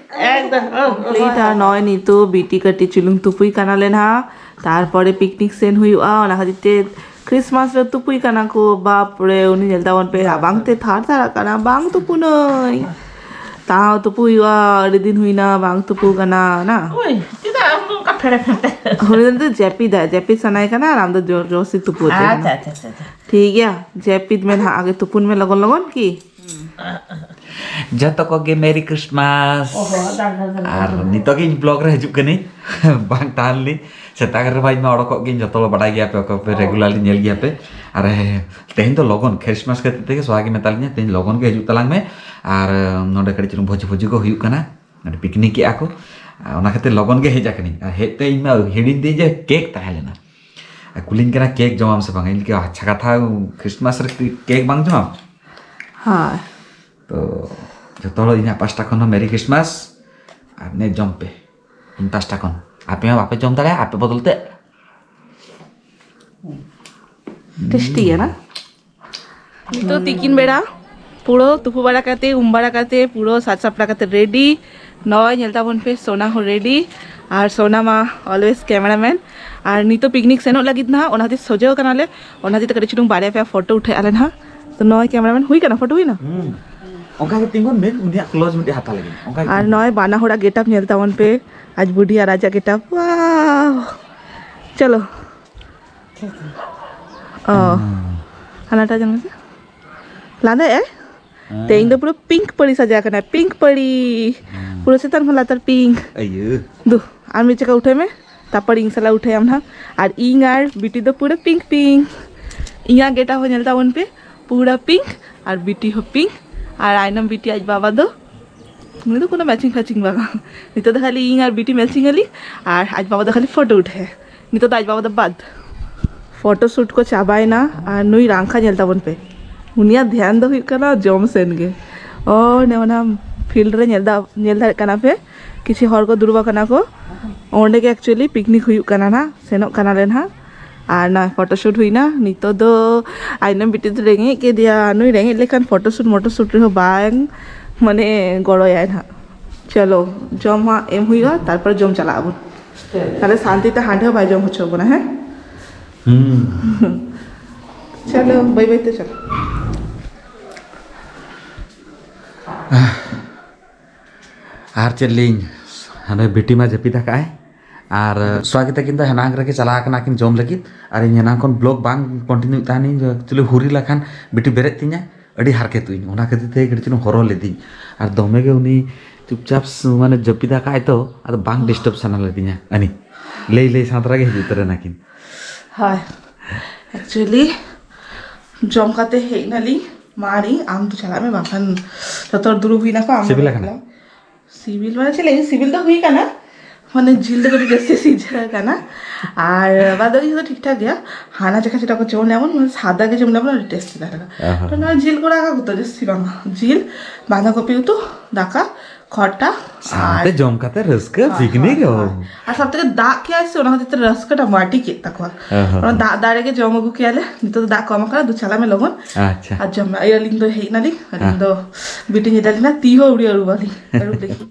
ᱮᱠᱫᱚᱢ, ᱚ, ᱚ, ᱠᱚᱢᱯᱞᱤᱴ ᱟᱨ ᱱᱚᱜᱼᱚᱭ ᱱᱤᱛᱚᱜ ᱵᱤᱴᱤ ᱠᱟᱹᱴᱤᱡ ᱪᱩᱞᱩᱝ ᱛᱩᱯᱩᱭ ᱠᱟᱱᱟᱞᱮ ᱱᱟᱦᱟᱜ, ᱛᱟᱨᱯᱚᱨᱮ ᱯᱤᱠᱱᱤᱠ ᱥᱮᱱ ᱦᱩᱭᱩᱜᱼᱟ, ᱚᱱᱟ ᱠᱷᱟᱹᱛᱤᱨ ᱛᱮ ᱠᱨᱤᱥᱢᱟᱥ ᱨᱮ ᱛᱩᱯᱩᱭ ᱠᱟᱱᱟ ᱠᱚ, ᱵᱟᱯ ᱨᱮ, ᱩᱱᱤ ᱧᱮᱞ ᱛᱟᱵᱚᱱ ᱯᱮ, ᱨᱟᱵᱟᱝ ᱛᱮ ᱛᱷᱟᱨ ᱛᱷᱟᱨᱟᱜ ᱠᱟᱱᱟ, ᱵᱟᱝ ᱛᱩᱯᱩᱱᱟᱹᱧ᱾ ᱛᱟᱣ ᱛᱩᱯᱩ ᱦᱩᱭᱩᱜᱼᱟ, ᱟᱹᱰᱤ ᱫᱤᱱ ᱦᱩᱭᱱᱟ ᱵᱟᱝ ᱛᱩᱯᱩ ᱠᱟᱱᱟ ᱱᱟ᱾ ᱳᱭ, ᱪᱮᱫᱟᱜ ᱟᱢ ᱫᱚ ᱯᱷᱮᱲᱮ ᱯᱷᱮᱲᱮ᱾ ᱩᱱᱤ ᱫᱚ ᱡᱟᱹᱯᱤᱫᱟ, ᱡᱟᱹᱯᱤᱫ ᱥᱟᱱᱟᱭᱮ ᱠᱟᱱᱟ ᱟᱨ ᱟᱢ ᱫᱚ ᱡᱳᱨ ᱡᱳᱨ ᱥᱮ ᱛᱩᱯᱩ ᱦᱚᱪᱚᱭᱮ ᱟᱪᱪᱷᱟ, ᱠᱟᱱᱟ᱾ ᱟᱪᱪᱷᱟ, ᱟᱪᱪᱷᱟ, ᱟᱪᱪᱷᱟ᱾ ᱴᱷᱤᱠ ᱜᱮᱭᱟ, ᱡᱟᱹᱯᱤᱫ ᱢᱮ ᱱᱟᱦᱟᱜ, ᱟᱜᱮ ᱛᱩᱯᱩᱱ ᱢᱮ ᱞᱚᱜᱚᱱ ᱞᱚᱜᱚᱱ ᱠᱤ᱾ ᱡᱚᱛᱚ ᱠᱚᱜᱮ ᱢᱮᱨᱤ ᱠᱨᱤᱥᱢᱟᱥ᱾ ᱚᱦᱚ, ᱫᱟᱜ, ᱫᱟᱜ, ᱫᱟᱜ, ᱟᱨ ᱫᱟᱜ᱾ ᱱᱤᱛᱚᱜ ᱜᱮ ᱤᱧ ᱵᱞᱚᱜ ᱨᱮ ᱦᱤᱡᱩᱜ ᱠᱟᱹᱱᱟᱹᱧ᱾ ᱵᱟᱝ ᱛᱟᱦᱮᱸ ᱞᱤᱧ, ᱥᱮᱛᱟᱜ ᱨᱮ ᱵᱷᱟᱭ ᱢᱟ ᱚᱰᱚᱠᱚᱜ ᱜᱮᱧ, ᱡᱚᱛᱚ ᱦᱚᱲ ᱵᱟᱰᱟᱭ ᱜᱮᱭᱟ ᱯᱮ, ᱚᱠᱚᱭ ᱯᱮ ᱚ᱾ ᱨᱮᱜᱩᱞᱟᱨᱞᱤ ᱧᱮᱞ ᱜᱮᱭᱟ ᱯᱮ᱾ ᱟᱨ ᱛᱮᱦᱮᱧ ᱫᱚ ᱞᱚᱜᱚᱱ, ᱠᱨᱤᱥᱢᱟᱥ ᱠᱷᱟᱹᱛᱤᱨ ᱛᱮᱜᱮ ᱥᱚᱦᱟ ᱜᱮ ᱢᱮᱛᱟ ᱞᱤᱧᱟ, "ᱛᱮᱦᱮᱧ ᱞᱚᱜᱚᱱ ᱜᱮ ᱦᱤᱡᱩᱜ ᱛᱟᱞᱟᱝ ᱢᱮ, ᱟᱨ ᱱᱚᱰᱮ ᱠᱟᱹᱴᱤᱡ ᱪᱩᱞᱩᱝ ᱵᱷᱚᱡᱤ ᱵᱷᱚᱡᱤ ᱠᱚ ᱦᱩᱭᱩᱜ ᱠᱟᱱᱟ, ᱱᱚᱰᱮ ᱯᱤᱠᱱᱤᱠ ᱮᱜᱼᱟ ᱠᱚ, ᱟᱨ ᱚᱱᱟ ᱠᱷᱟᱹᱛᱤᱨ ᱞᱚᱜᱚᱱ ᱜᱮ ᱦᱮᱡ ᱟᱠᱟᱱᱟᱹᱧ᱾" ᱟᱨ ᱦᱮᱡ ᱛᱮ ᱤᱧ ᱢᱟ ᱦᱤᱲᱤᱧ ᱫᱟᱹᱧ ᱡᱮ ᱠᱮᱠ ᱛᱟᱦᱮᱸ ᱞᱮᱱᱟ᱾ ᱟᱨ ᱠᱩᱞᱤᱧ ᱠᱟᱱᱟ, "ᱠᱮᱠ ᱡᱚᱢᱟᱢ ᱥᱮ ᱵᱟᱝ?" ᱤᱧ ᱞᱟᱹᱭ ᱠᱮᱫᱟ, "ᱟᱪᱪᱷᱟ ᱠᱟᱛᱷᱟ, ᱠᱨᱤᱥᱢᱟᱥ ᱨᱮ ᱠᱮᱠ ᱵᱟᱝ ᱡᱚᱢᱟᱢ?" ᱦᱳᱭ᱾ ᱛᱚ ᱡᱚᱛᱚ ᱦᱚᱲ ᱤᱧᱟᱹᱜ ᱯᱟᱥᱴᱟ ᱠᱷᱚᱱ ᱦᱚᱸ ᱢᱮᱨᱤ ᱠᱨᱤᱥᱢᱟᱥ, ᱟᱨ ᱱᱮ ᱡᱚᱢ ᱯᱮ ᱤᱧ ᱯᱟᱥᱴᱟ ᱠᱷᱚᱱ᱾ ᱟᱯᱮ ᱦᱚᱸ ᱵᱟᱯᱮ ᱡᱚᱢ ᱫᱟᱲᱮᱭᱟᱜᱼᱟ, ᱟᱯᱮ ᱵᱚᱫᱚᱞ ᱛᱮ᱾ ᱴᱮᱥᱴᱤ ᱜᱮᱭᱟ ᱱᱟ᱾ ᱱᱤᱛᱚᱜ ᱛᱤᱠᱤᱱ ᱵᱮᱲᱟ ᱯᱩᱨᱟᱹ ᱛᱩᱯᱩ ᱵᱟᱲᱟ ᱠᱟᱛᱮ, ᱩᱢ ᱵᱟᱲᱟ ᱠᱟᱛᱮ, ᱯᱩᱨᱟᱹ ᱥᱟᱡᱽ ᱥᱟᱯᱲᱟᱣ ᱠᱟᱛᱮ ᱨᱮᱰᱤ᱾ ᱱᱚᱜᱼᱚᱭ ᱧᱮᱞ ᱛᱟᱵᱚᱱ ᱯᱮ, ᱥᱳᱱᱟ ᱦᱚᱸ ᱨᱮᱰᱤ᱾ ᱟᱨ ᱥᱳᱱᱟ ᱢᱟ ᱚᱞᱣᱮᱡ ᱠᱮᱢᱮᱨᱟᱢᱮᱱ᱾ ᱟᱨ ᱱᱤᱛᱚᱜ ᱯᱤᱠᱱᱤᱠ ᱥᱮᱱᱚᱜ ᱞᱟᱹᱜᱤᱫ ᱱᱟᱦᱟᱜ, ᱚᱱᱟ ᱠᱷᱟᱹᱛᱤᱨ ᱥᱚᱡᱷᱮ ᱠᱟᱱᱟᱞᱮ᱾ ᱚᱱᱟ ᱠᱷᱟᱹᱛᱤᱨ ᱛᱮ ᱠᱟᱹᱴᱤᱡ ᱪᱩᱞᱩᱝ ᱵᱟᱨᱭᱟ ᱯᱮᱭᱟ ᱯᱷᱳᱴᱳ ᱩᱴᱷᱟᱹᱣ ᱟᱞᱮ ᱱᱟᱦᱟᱜ᱾ ᱛᱚ ᱱᱚᱜᱼᱚᱭ ᱠᱮᱢᱮᱨᱟᱢᱮᱱ ᱦᱩᱭ ᱠᱟᱱᱟ, ᱯᱷᱳᱴᱳ ᱦᱩᱭᱱᱟ? ᱦᱩᱸ᱾ ᱚᱱᱠᱟ ᱜᱮ ᱛᱤᱸᱜᱩᱱ ᱵᱤᱱ, ᱩᱱᱤᱭᱟᱜ ᱠᱞᱳᱡᱽ ᱢᱤᱫᱴᱤᱡ ᱦᱟᱛᱟᱣ ᱞᱟᱹᱜᱤᱫ᱾ ᱚᱱᱠᱟ ᱜᱮ ᱟᱨ ᱛᱤᱸᱜᱩᱱ ᱱᱚᱜᱼᱚᱭ ᱵᱟᱱᱟ ᱦᱚᱲᱟᱜ ᱜᱮᱴᱟᱯ ᱧᱮᱞ ᱛᱟᱵᱚᱱ ᱯᱮ, ᱟᱡ ᱵᱩᱰᱷᱤ ᱟᱨ ᱟᱡᱟᱜ ᱜᱮᱴᱟᱯ᱾ ᱣᱟᱣ! ᱪᱚᱞᱚ᱾ ᱚ᱾ ᱦᱩᱸ᱾ ᱦᱟᱱᱟᱴᱟᱜ ᱡᱚᱱ ᱢᱮᱥᱮ᱾ ᱞᱟᱸᱫᱟᱭᱮᱜᱼᱟᱭ? ᱦᱮᱸ᱾ ᱛᱮᱦᱮᱧ ᱫᱚ ᱯᱩᱨᱟᱹ ᱯᱤᱝᱠ ᱯᱟᱹᱲᱤ ᱥᱟᱡᱟᱣ ᱠᱟᱱᱟ, ᱯᱤᱝᱠ ᱯᱟᱹᱲᱤ᱾ ᱦᱮᱸ᱾ ᱯᱩᱨᱟᱹ ᱪᱮᱛᱟᱱ ᱠᱷᱚᱱ ᱞᱟᱛᱟᱨ ᱯᱤᱝᱠ᱾ ᱟᱭᱳ᱾ ᱫᱩ, ᱟᱨ ᱢᱤᱫ ᱪᱟᱠᱟ ᱩᱴᱷᱟᱹᱣ ᱢᱮ, ᱛᱟᱨᱯᱚᱨ ᱤᱧ ᱥᱟᱞᱟᱜ ᱩᱴᱷᱟᱹᱭᱟᱢ ᱱᱟᱦᱟᱜ᱾ ᱟᱨ ᱤᱧ ᱟᱨ ᱵᱤᱴᱤ ᱫᱚ ᱯᱩᱨᱟᱹ ᱯᱤᱝᱠ ᱯᱤᱝᱠ᱾ ᱤᱧᱟᱹᱜ ᱜᱮᱴᱟᱯ ᱦᱚᱸ ᱧᱮᱞ ᱛᱟᱵᱚᱱ ᱯᱮ, ᱯᱩᱨᱟᱹ ᱯᱤᱝᱠ᱾ ᱟᱨ ᱵᱤᱴᱤ ᱦᱚᱸ ᱯᱤᱝᱠ᱾ ᱟᱨ ᱟᱭᱱᱚᱢ ᱵᱤᱴᱤ ᱟᱡ ᱵᱟᱵᱟ ᱫᱚ ᱩᱱᱤ ᱫᱚ ᱠᱳᱱᱳ ᱢᱮᱪᱤᱝ ᱯᱷᱮᱪᱤᱝ ᱵᱟᱝᱟ᱾ ᱱᱤᱛᱚᱜ ᱫᱚ ᱠᱷᱟᱹᱞᱤ ᱤᱧ ᱟᱨ ᱵᱤᱴᱤ ᱢᱮᱪᱤᱝ ᱟᱞᱤ, ᱟᱨ ᱟᱡ ᱵᱟᱵᱟ ᱫᱚ ᱠᱷᱟᱹᱞᱤ ᱯᱷᱳᱴᱳ ᱩᱴᱷᱟᱹ᱾ ᱱᱤᱛᱚᱜ ᱫᱚ ᱟᱡ ᱵᱟᱵᱟ ᱫᱚ ᱵᱟᱫ᱾ ᱯᱷᱳᱴᱳ ᱥᱩᱴ ᱠᱚ ᱪᱟᱵᱟᱭᱮᱱᱟ, ᱟᱨ ᱱᱩᱭ ᱨᱟᱝᱠᱷᱟ ᱧᱮᱞ ᱛᱟᱵᱚᱱ ᱯᱮ, ᱩᱱᱤᱭᱟᱜ ᱫᱷᱮᱭᱟᱱ ᱫᱚ ᱦᱩᱭᱩᱜ ᱠᱟᱱᱟ ᱡᱚᱢ ᱥᱮᱱ ᱜᱮ᱾ ᱚ, ᱚᱱᱮ ᱚᱱᱟ ᱯᱷᱤᱞᱰ ᱨᱮ ᱧᱮᱞ ᱫᱟ-, ᱧᱮᱞ ᱫᱟᱲᱮᱭᱟᱜ ᱠᱟᱱᱟ ᱯᱮ, ᱠᱤᱪᱷᱩ ᱦᱚᱲ ᱠᱚ ᱫᱩᱲᱩᱵ ᱟᱠᱟᱱᱟ ᱠᱚ, ᱚᱸᱰᱮ ᱜᱮ ᱮᱠᱪᱩᱭᱮᱞᱤ ᱯᱤᱠᱱᱤᱠ ᱦᱩᱭᱩᱜ ᱠᱟᱱᱟ ᱱᱟᱦᱟᱜ, ᱥᱮᱱᱚᱜ ᱠᱟᱱᱟᱞᱮ ᱱᱟᱦᱟᱜ᱾ ᱟᱨ ᱱᱚᱣᱟ ᱯᱷᱳᱴᱳ ᱥᱩᱴ ᱦᱩᱭᱱᱟ᱾ ᱱᱤᱛᱚᱜ ᱫᱚ ᱟᱭᱱᱚᱢ ᱵᱤᱴᱤ ᱫᱚ ᱨᱮᱸᱜᱮᱡ ᱠᱮᱫᱮᱭᱟ᱾ ᱱᱩᱭ ᱨᱮᱸᱜᱮᱡ ᱞᱮᱠᱷᱟᱱ ᱯᱷᱳᱴᱳ ᱥᱩᱴ ᱢᱚᱴᱳ ᱥᱩᱴ ᱨᱮᱦᱚᱸ ᱵᱟᱝ, ᱢᱟᱱᱮ, ᱜᱚᱲᱚᱭᱟᱭ ᱱᱟᱦᱟᱜ᱾ ᱪᱚᱞᱚ, ᱡᱚᱢ ᱦᱟᱸᱜ ᱮᱢ ᱦᱩᱭᱩᱜᱼᱟ, ᱛᱟᱨᱯᱚᱨ ᱡᱚᱢ ᱪᱟᱞᱟᱜ ᱟᱵᱚᱱ᱾ ᱛᱟᱦᱞᱮ ᱥᱟᱱᱛᱤ ᱛᱮ ᱦᱟᱸᱰᱮ ᱦᱚᱸ ᱵᱟᱭ ᱡᱚᱢ ᱦᱚᱪᱚ ᱵᱚᱱᱟ, ᱦᱮᱸ? ᱦᱩᱸ᱾ ᱪᱚᱞᱚ, ᱵᱟᱹᱭ ᱵᱟᱹᱭ ᱛᱮ ᱪᱚᱞᱚ᱾ ᱟᱨ ᱪᱮᱫ ᱞᱤᱧ, ᱦᱟᱱᱮ ᱵᱤᱴᱤ ᱢᱟ ᱡᱟᱹᱯᱤᱫ ᱟᱠᱟᱫᱼᱟᱭ, ᱟᱨ ᱥᱚᱣᱟᱜᱤᱛᱟ ᱠᱤᱱ ᱫᱚ ᱦᱮᱱᱟᱝ ᱨᱮᱜᱮ ᱪᱟᱞᱟᱣ ᱠᱟᱱᱟ ᱠᱤᱱ ᱡᱚᱢ ᱞᱟᱹᱜᱤᱫ, ᱟᱨ ᱤᱧ ᱦᱮᱱᱟᱝ ᱠᱷᱚᱱ ᱵᱞᱚᱜ ᱵᱟᱝ ᱠᱚᱱᱴᱤᱱᱤᱭᱩ ᱛᱟᱦᱮᱱᱤᱧ, ᱮᱠᱪᱩᱭᱮᱞᱤ ᱦᱩᱨᱤ ᱞᱮᱠᱷᱟᱱ ᱵᱤᱴᱤ ᱵᱮᱨᱮᱫ ᱛᱤᱧᱟ, ᱟᱹᱰᱤ ᱦᱟᱨᱠᱮᱛᱚᱜ ᱤᱧ, ᱚᱱᱟ ᱠᱷᱟᱹᱛᱤᱨ ᱛᱮ ᱠᱟᱹᱴᱤᱡ ᱪᱩᱞᱩᱝ ᱦᱚᱨᱚ ᱞᱤᱫᱤᱧ᱾ ᱟᱨ ᱫᱚᱢᱮ ᱜᱮ ᱩᱱᱤ ᱪᱩᱯᱪᱟᱯ ᱥᱩ-, ᱢᱟᱱᱮ ᱡᱟᱹᱯᱤᱫ ᱟᱠᱟᱫ ᱟᱭ ᱛᱚ, ᱟᱫᱚ ᱵᱟᱝ ᱰᱤᱥᱴᱟᱵᱽ ᱥᱟᱱᱟ ᱞᱤᱫᱤᱧᱟ᱾ ᱟᱹᱱᱤ ᱞᱟᱹᱭ ᱞᱟᱹᱭ ᱥᱟᱶ ᱛᱚᱨᱟ ᱜᱮ ᱦᱤᱡᱩᱜ ᱩᱛᱟᱹᱨ ᱮᱱᱟ ᱠᱤᱱ᱾ ᱦᱳᱭ, ᱮᱠᱪᱩᱭᱮᱞᱤ ᱡᱚᱢ ᱠᱟᱛᱮ ᱦᱮᱡ ᱱᱟᱞᱤᱧ᱾ ᱢᱟ ᱟᱹᱨᱤ, ᱟᱢ ᱫᱚ ᱪᱟᱞᱟᱜ ᱢᱮ, ᱵᱟᱝᱠᱷᱟᱱ ᱡᱚᱛᱚ ᱦᱚᱲ ᱫᱩᱲᱩᱵ ᱦᱩᱭ ᱱᱟᱠᱚ, ᱟᱢ ᱫᱚ ᱥᱤᱵᱤᱞ ᱟᱠᱟᱱᱟ? ᱵᱟᱝ᱾ ᱥᱤᱵᱤᱞ ᱢᱟᱱᱮ ᱪᱮᱫ ᱞᱟᱹᱭ, ᱥᱤᱵᱤᱞ ᱫᱚ ᱦᱩᱭ ᱠᱟᱱᱟ, ᱢᱟᱱᱮ ᱡᱤᱞ ᱫᱚ ᱠᱟᱹᱴᱤᱡ ᱡᱟᱹᱥᱛᱤ ᱥᱤᱡᱷᱟᱹ ᱠᱟᱱᱟ᱾ ᱟᱨ ᱵᱟᱫ ᱵᱟᱹᱠᱤ ᱫᱚ ᱴᱷᱤᱠ ᱴᱷᱟᱠ ᱜᱮᱭᱟ᱾ ᱦᱟᱱᱟ ᱡᱚᱠᱷᱟ ᱡᱮᱴᱟ ᱠᱚ ᱡᱚᱢ ᱞᱮᱜᱼᱟ ᱵᱚᱱ, ᱢᱟᱱᱮ ᱥᱟᱫᱟ ᱜᱮ ᱡᱚᱢ ᱞᱮᱜᱼᱟ ᱵᱚᱱ, ᱟᱹᱰᱤ ᱴᱮᱥᱴᱤ ᱛᱟᱦᱮᱸ ᱞᱮᱱᱟ᱾ ᱟᱦᱟ᱾ ᱛᱚ ᱱᱚᱣᱟ ᱡᱤᱞ ᱠᱚᱲᱟ ᱠᱚ ᱫᱚ ᱡᱟᱹᱥᱛᱤ ᱵᱟᱝᱟ, ᱡᱤᱞ, ᱵᱟᱸᱫᱷᱟ ᱠᱚᱯᱤ ᱩᱛᱩ, ᱫᱟᱠᱟ, ᱠᱷᱚᱴᱟ, ᱥᱟᱶᱛᱮ ᱟᱨ ᱡᱚᱢ ᱠᱟᱛᱮ ᱨᱟᱹᱥᱠᱟᱹ, ᱦᱳᱭ, ᱯᱤᱠᱱᱤᱠ᱾ ᱦᱳᱭ, ᱚ᱾ ᱦᱳᱭ᱾ ᱟᱨ ᱥᱟᱶ ᱛᱮᱜᱮ ᱫᱟᱜ ᱠᱮᱜᱼᱟᱭ ᱥᱮ, ᱚᱱᱟ ᱠᱷᱟᱹᱛᱤᱨ ᱛᱮ ᱨᱟᱹᱥᱠᱟᱹ ᱴᱟ ᱢᱟᱹᱴᱤ ᱠᱮᱫ ᱛᱟᱠᱚᱣᱟ᱾ ᱚ ᱦᱚᱸ᱾ ᱚᱱᱟ ᱫᱟᱜ ᱫᱟᱲᱮ ᱜᱮ ᱡᱚᱢ ᱟᱹᱜᱩ ᱠᱮᱜᱼᱟ ᱞᱮ᱾ ᱱᱤᱛᱚᱜ ᱫᱚ ᱫᱟᱜ ᱠᱚ ᱮᱢ ᱠᱟᱱᱟ, ᱫᱩ ᱪᱟᱞᱟᱜ ᱢᱮ ᱞᱚᱜᱚᱱ᱾ ᱟᱪᱪᱷᱟ᱾ ᱟᱨ ᱡᱚᱢ ᱢᱮ᱾ ᱟᱭᱳ, ᱟᱹᱞᱤᱧ ᱫᱚ ᱦᱮᱡ ᱱᱟᱞᱤᱧ, ᱟᱹᱞᱤᱧ ᱦᱮᱸ᱾ ᱫᱚ ᱵᱤᱴᱤ ᱧᱮᱞ ᱞᱤᱧᱟ, ᱛᱤ ᱦᱚᱸ ᱟᱹᱣᱨᱤ ᱟᱹᱨᱩᱵ ᱟᱹᱞᱤᱧ, ᱟᱹᱨᱩᱵ ᱞᱟᱹᱜᱤᱫ᱾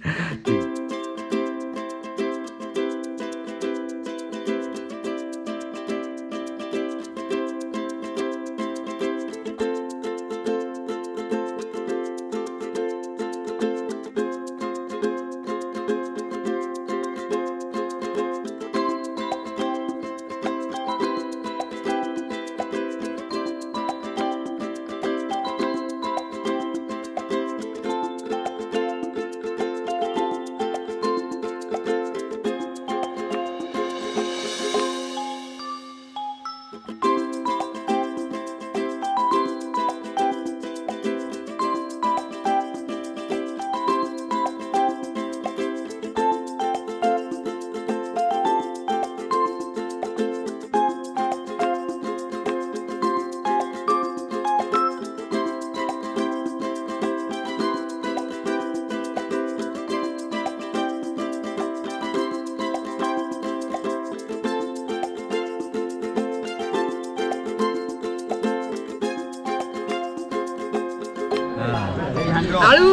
ଆଳୁ,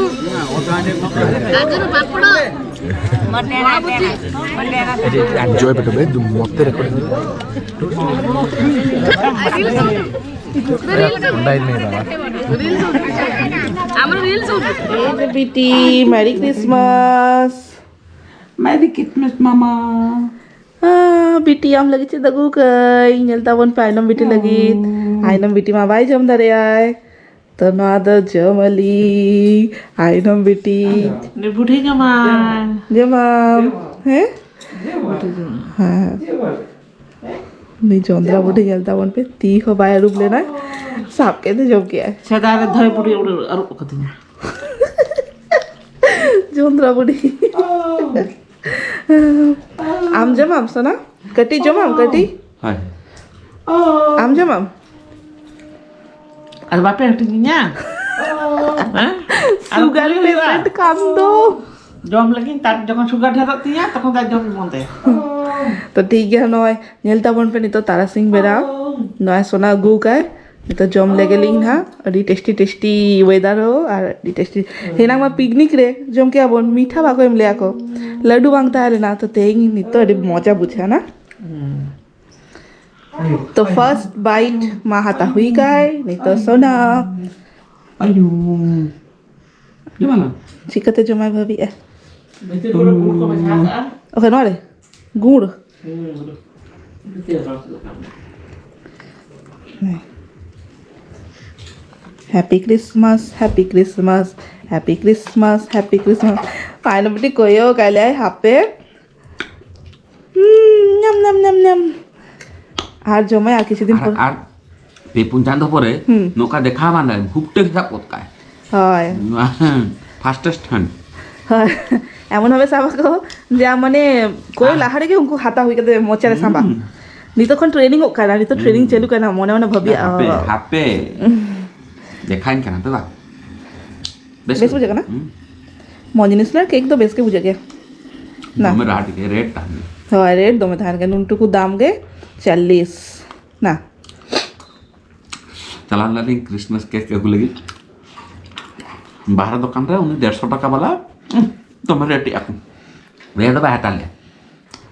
ଗାଜର, ପାମ୍ପଡ଼, ଜୟ ବେଟବେ ମତେ ରେକର୍ଡ ରିଲ୍ସ, ରିଲ୍ସ, ଆମର ରିଲ୍ସ ହଉଛି। ଏ ବିଟି, ମେରି କ୍ରିସମାସ। Merry Christmas, Mama. ᱵᱤᱴᱤ, ᱟᱢ ᱞᱟᱹᱜᱤᱫ ᱪᱮᱫ ᱟᱹᱜᱩ ᱠᱟᱹᱧ? ᱧᱮᱞ ᱛᱟᱵᱚᱱ ᱯᱮ ᱟᱭᱱᱚᱢ ᱵᱤᱴᱤ ᱞᱟᱹᱜᱤᱫ᱾ ᱟᱭᱱᱚᱢ ᱵᱤᱴᱤ ᱢᱟ ᱵᱟᱭ ᱡᱚᱢ ᱫᱟᱲᱮᱭᱟᱜᱼᱟᱭ, ᱛᱚ ᱱᱚᱣᱟ ᱫᱚ ᱡᱚᱢ ᱟᱹᱞᱤᱧ ᱟᱭᱱᱚᱢ ᱵᱤᱴᱤ᱾ ᱩᱱᱤ ᱵᱩᱰᱷᱤ ᱡᱚᱢᱟᱭ᱾ ᱡᱚᱢᱟᱢ? ᱦᱮᱸ? ᱵᱩᱰᱷᱤ ᱡᱚᱢᱟᱭ᱾ ᱦᱮᱸ᱾ ᱩᱱᱤ ᱡᱚᱸᱫᱽᱨᱟ ᱵᱩᱰᱷᱤ ᱧᱮᱞ ᱛᱟᱵᱚᱱ ᱯᱮ, ᱛᱤ ᱦᱚᱸ ᱵᱟᱭ ᱟᱹᱨᱩᱵ ᱞᱮᱱᱟ, ᱥᱟᱵ ᱠᱮᱫ ᱛᱮ ᱡᱚᱢ ᱠᱮᱜᱼᱟᱭ᱾ ᱥᱮᱫᱟᱭ ᱨᱮ ᱫᱷᱟᱹᱭ ᱵᱩᱰᱷᱤ ᱟᱹᱨᱩᱵ ᱠᱟᱫᱤᱧᱟ᱾ ᱡᱚᱸᱫᱽᱨᱟ ᱵᱩᱰᱷᱤ᱾ ᱟᱢ ᱡᱚᱢᱟᱢ ᱥᱳᱱᱟ? ᱠᱟᱹᱴᱤᱡ ᱡᱚᱢᱟᱢ, ᱠᱟᱹᱴᱤᱡ? ᱦᱳᱭ᱾ ᱟᱢ ᱡᱚᱢᱟᱢ? ᱟᱨ ᱵᱟᱯᱮ ᱦᱟᱹᱴᱤᱧ ᱤᱧᱟ? ᱦᱮᱸ? ᱟᱨ ᱥᱩᱜᱟᱨ ᱠᱩᱞᱤ ᱦᱩᱭᱩᱜᱼᱟ᱾ ᱯᱮᱥᱮᱱᱴ ᱠᱷᱟᱱ ᱫᱚ᱾ ᱡᱚᱢ ᱞᱟᱹᱜᱤᱫ, ᱛᱟᱨ ᱡᱚᱠᱷᱚᱱ ᱥᱩᱜᱟᱨ ᱰᱷᱮᱨᱚᱜ ᱛᱤᱧᱟ, ᱛᱚᱠᱷᱚᱱ ᱫᱚ ᱡᱚᱢ ᱵᱚᱱᱫᱚᱭᱟ᱾ ᱛᱚ ᱴᱷᱤᱠ ᱜᱮᱭᱟ, ᱱᱚᱜᱼᱚᱭ ᱧᱮᱞ ᱛᱟᱵᱚᱱ ᱯᱮ ᱱᱤᱛᱚᱜ ᱛᱟᱨᱟᱥᱤᱧ ᱵᱮᱲᱟ᱾ ᱱᱚᱜᱼᱚᱭ ᱥᱳᱱᱟ ᱟᱹᱜᱩ ᱠᱟᱭ, ᱱᱤᱛᱚᱜ ᱡᱚᱢ ᱞᱮᱜᱮ ᱞᱤᱧ ᱦᱟᱸᱜ᱾ ᱟᱹᱰᱤ ᱴᱮᱥᱴᱤ ᱴᱮᱥᱴᱤ ᱚᱭᱮᱫᱟᱨ ᱦᱚᱸ ᱟᱨ ᱟᱹᱰᱤ ᱴᱮᱥᱴᱤ᱾ ᱦᱮᱱᱟᱝ ᱢᱟ ᱯᱤᱠᱱᱤᱠ ᱨᱮ ᱡᱚᱢ ᱠᱮᱜᱼᱟ ᱵᱚᱱ, ᱢᱤᱴᱷᱟ ᱵᱟᱠᱚ ᱮᱢ ᱞᱮᱜᱼᱟ ᱠᱚ, ᱞᱟᱹᱰᱩ ᱵᱟᱝ ᱛᱟᱦᱮᱸ ᱞᱮᱱᱟ᱾ ᱛᱚ ᱛᱮᱦᱮᱧ ᱱᱤᱛᱚᱜ ᱟᱹᱰᱤ ᱢᱚᱡᱟ ᱵᱩᱡᱷᱟᱹᱜᱼᱟ ᱱᱟ᱾ ᱛᱚ ᱯᱷᱟᱨᱥᱴ ᱵᱟᱭᱤᱴ ᱢᱟ ᱦᱟᱛᱟᱣ ᱦᱩᱭ ᱠᱟᱭ ᱱᱤᱛᱚᱜ ᱥᱳᱱᱟ᱾ ᱟᱭᱳ᱾ ᱡᱚᱢᱟᱞᱟᱝ᱾ ᱪᱤᱠᱟᱹᱛᱮ ᱡᱚᱢᱟᱭ ᱵᱷᱟᱵᱤᱜᱼᱟ? ᱵᱷᱤᱛᱤᱨ ᱠᱚᱨᱮ ᱜᱩᱲ ᱠᱚ ᱢᱮᱥᱟ ᱠᱟᱜᱼᱟ᱾ ᱚᱠᱟ ᱱᱚᱣᱟ ᱨᱮ? ᱜᱩᱲ? ᱦᱩᱸ, ᱜᱩᱲ᱾ ᱵᱷᱤᱛᱤᱨ ᱨᱚᱥ ᱫᱚ ᱠᱟᱱᱟ᱾ ᱦᱮᱸ᱾ Happy Christmas, Happy Christmas, Happy Christmas, Happy Christmas. ᱯᱟᱭᱱᱚ ᱵᱤᱴᱤ ᱠᱚᱭᱚᱜ ᱠᱟᱭ ᱞᱮᱭᱟᱭ, ᱦᱟᱯᱮ᱾ ᱦᱩᱸ, ᱧᱟᱢ, ᱧᱟᱢ, ᱧᱟᱢ, ᱧᱟᱢ᱾ ᱟᱨ ᱡᱚᱢᱟᱭ ᱟᱨ ᱠᱤᱪᱷᱩ ᱫᱤᱱ ᱟᱨ, ᱯᱚᱨ᱾ ᱟᱨ ᱯᱮ ᱯᱩᱱ ᱪᱟᱸᱫᱚ ᱯᱚᱨᱮ ᱦᱩᱸ᱾ ᱱᱚᱝᱠᱟ ᱫᱮᱠᱷᱟᱣ ᱵᱟᱝ ᱫᱟᱲᱮᱭᱟᱜᱼᱟ, ᱦᱩᱯᱴᱟᱹ ᱥᱟᱵ ᱜᱚᱫ ᱠᱟᱜᱼᱟᱭ᱾ ᱦᱳᱭ᱾ ᱱᱚᱣᱟ fastest hand᱾ ᱦᱳᱭ᱾ ᱮᱢᱚᱱ ᱵᱷᱟᱵᱮ ᱥᱟᱵ ᱟᱠᱚ ᱡᱮ ᱟᱢ ᱢᱟᱱᱮ ᱠᱚᱭ ᱟᱨ ᱞᱟᱦᱟ ᱨᱮᱜᱮ ᱩᱱᱠᱩ ᱦᱟᱛᱟᱣ ᱦᱩᱭ ᱠᱟᱛᱮ ᱢᱚᱪᱟ ᱨᱮ ᱥᱟᱢᱵᱟ᱾ ᱦᱩᱸ᱾ ᱱᱤᱛᱚᱜ ᱠᱷᱚᱱ ᱴᱨᱮᱱᱤᱝ ᱚᱜ ᱠᱟᱱᱟ, ᱱᱤᱛᱚᱜ ᱴᱨᱮᱱᱤᱝ ᱦᱩᱸ᱾ ᱪᱟᱹᱞᱩ ᱠᱟᱱᱟ, ᱢᱚᱱᱮ ᱢᱚᱱᱮ ᱵᱷᱟᱹᱵᱤᱭᱟ, ᱦᱟᱯᱮ, ᱚ᱾ ᱦᱟᱯᱮ᱾ ᱫᱮᱠᱷᱟᱧ ᱠᱟᱱᱟ ᱛᱚ ᱵᱟᱝ? ᱵᱮᱥ ᱵᱩᱡᱷᱟᱹᱜ ᱠᱟᱱᱟ? ᱦᱩᱸ᱾ ᱢᱚᱡᱽ ᱡᱤᱱᱤᱥ ᱨᱮ ᱠᱮᱠ ᱫᱚ ᱵᱮᱥ ᱜᱮ ᱵᱩᱡᱷᱟᱹᱜ ᱜᱮᱭᱟ᱾ ᱱᱟ᱾ ᱫᱚᱢᱮ ᱨᱟᱴ ᱜᱮ, ᱨᱮᱴ ᱛᱟᱦᱮᱱ ᱜᱮ᱾ ᱦᱳᱭ, ᱨᱮᱴ ᱫᱚᱢᱮ ᱛᱟᱦᱮᱱ ᱜᱮᱭᱟ, ᱱᱩᱱᱴᱩᱠᱩ ᱫᱟᱢ ᱜᱮ ᱪᱟᱞᱞᱤᱥ᱾ ᱱᱟ᱾ ᱪᱟᱞᱟᱣ ᱞᱮᱱᱟᱞᱤᱧ Christmas cake ᱟᱹᱜᱩ ᱞᱟᱹᱜᱤᱫ᱾ ᱵᱟᱦᱨᱮ ᱫᱚᱠᱟᱱ ᱨᱮ ᱩᱱᱤ ᱰᱮᱲᱥᱚ ᱴᱟᱠᱟ ᱵᱟᱞᱟ, ᱩᱸᱦ, ᱫᱚᱢᱮ ᱨᱮᱴ ᱮᱜᱼᱟ ᱠᱚ᱾ ᱨᱮᱴ ᱫᱚ ᱵᱟᱭ ᱦᱟᱛᱟᱣ ᱞᱮᱜᱼᱟ᱾